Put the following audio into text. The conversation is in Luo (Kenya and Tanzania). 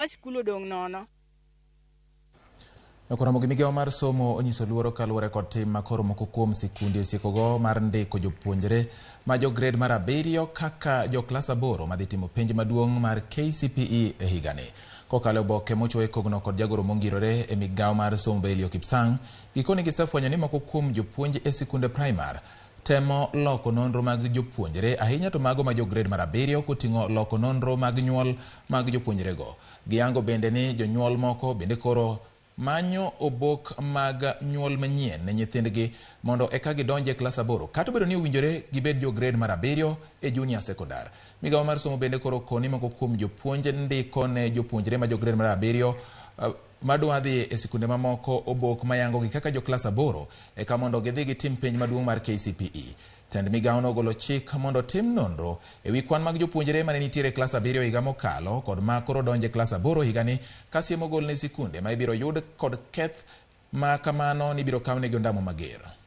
sikul odong' nono. Ramogi migawo mar somo onyiso luoro kaluwore kod tim ma koro moko kuom sikunde osiekogo mar ndiko jopuonjre ma jo grade mar abiriyo kaka jo klas aboro madhi timo penj maduong' mar KCPE e higani. Kokalo e oboke mochwo e kogno kod jagoro mongirore e migawo mar somo Belio Kipsang', gikoni gisefwenyo ni moko kuom jopuonj e sikunde primar temo loko nonro mag jopuonjre ahinya to mago ma jo grade mar abiriyo koting'o loko nonro mag nyuol mag jopuonjrego. Giyango bende ni jonyuol moko bende koro manyo obok mag nyuol manyien ne nyithindgi mondo eka gidonj e klas aboro kata obedo ni owinjore gibed jo grade mar abiriyo e junior secondar. Migawo mar somo bende koro koni moko kuom jopuonj ndiko ne jopuonjre ma jo grade mar abiriyo madwa dhi e sikunde mamoko obok mayangogi kaka jo klas aboro eka mondo gidhi gitim penj maduong' mar KCPE. Tend migawo nogolo chik mondo tim nonro e wi kwan mag jopuonjre mane nitiere e klas abiriyo higa mokalo kod ma koro donjo e klas aboro higani ka siem ogol ne sikunde ma ibiro yud kod keth ma kamano ni ibiro kawnegi ondamo mager.